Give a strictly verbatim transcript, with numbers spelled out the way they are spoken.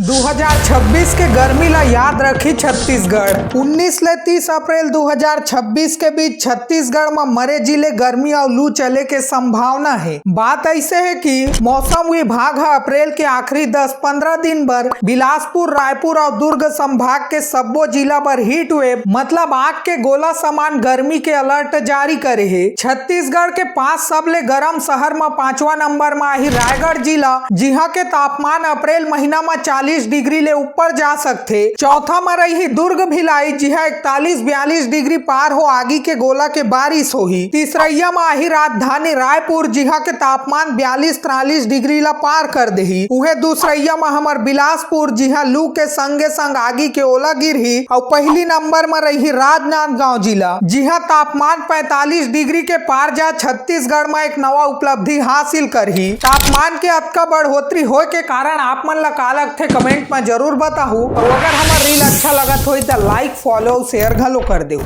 दू हज़ार छब्बीस के गर्मी ला याद रखी छत्तीसगढ़। उन्नीस ले तीस अप्रैल दू हज़ार छब्बीस के बीच छत्तीसगढ़ म मरे जी ले गर्मी अउ लू चले के संभावना हे। बात अइसे हे कि मौसम विभाग ह अप्रैल के आखिरी दस पंद्रह दिन बर बिलासपुर, रायपुर अउ दुर्ग संभाग के सब्बो जिला बर हीट वेव, मतलब आग के गोला समान गर्मी के अलर्ट जारी करे हे। छत्तीसगढ़ के पांच सबले गरम शहर म पांचवा नंबर म आही रायगढ़ जिला, जिहां के तापमान अप्रैल महीना म चालीस डिग्री ले ऊपर जा सकथे। चौथा म रही दुर्ग भिलाई, जिहां इकतालीस बयालीस डिग्री पार हो आगी के गोला के बारिश होही। तीसरइया म आही राजधानी रायपुर, जिहां के तापमान बयालीस तिरालीस डिग्री ला पार कर देही। उहे दूसरइया म हमर बिलासपुर, जिहां लू के संगे संग आगी के ओला गिरही। अउ पहली नंबर म रही राजनांदगांव जिला, जिहां तापमान पैंतालीस डिग्री के पार जा छत्तीसगढ़ म एक नवा उपलब्धि हासिल करही। तापमान के अतका बढ़ोतरी होए के कारण आप मन ला का लगथे, कमेंट म जरूर बताहू। अउ अगर हमर रील अच्छा लगत होही त लाइक, फॉलो, शेयर घलो कर देहू।